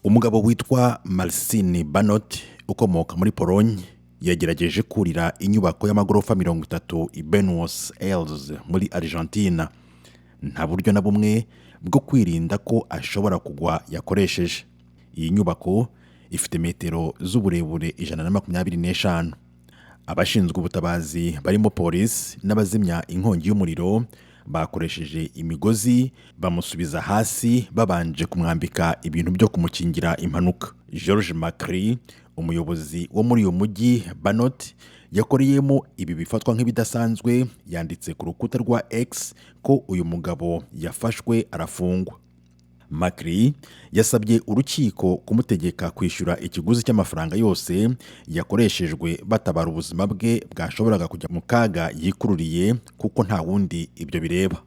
Umugabo witwa Marcin Banot ukomoka muri Pologne yagerageje kurira inyubako y'amagorofa 30 i Buenos Aires muri Argentina. Nta buryo na bumwe bwo kwirinda ko ashobora kugwa yakoresheje. Iyi nyubako ifite metero z'uburebure 125. Abashinzwe ubutabazi barimo polisi n'abazimya inkongi y'umuriro bakoresheje imigozi bamusubiza hasi, babanje kumwambika ibintu byo kumukingira impanuka. George Macri, umuyobozi wo muri uyu mujyi Banot yakoreyemo ibi bifatwa nk'ibidasanzwe, yanditse ku rukuta rwa X ko uyu mugabo yafashwe arafungwa. Macri yasabye urukiko kumutegeka kwishyura ikiguzi cy'amafaranga yose yakoreshejwe batabara ubuzima bwe bwashoboraga kujya mu kaga yikururiye, kuko nta wundi ibyo bireba.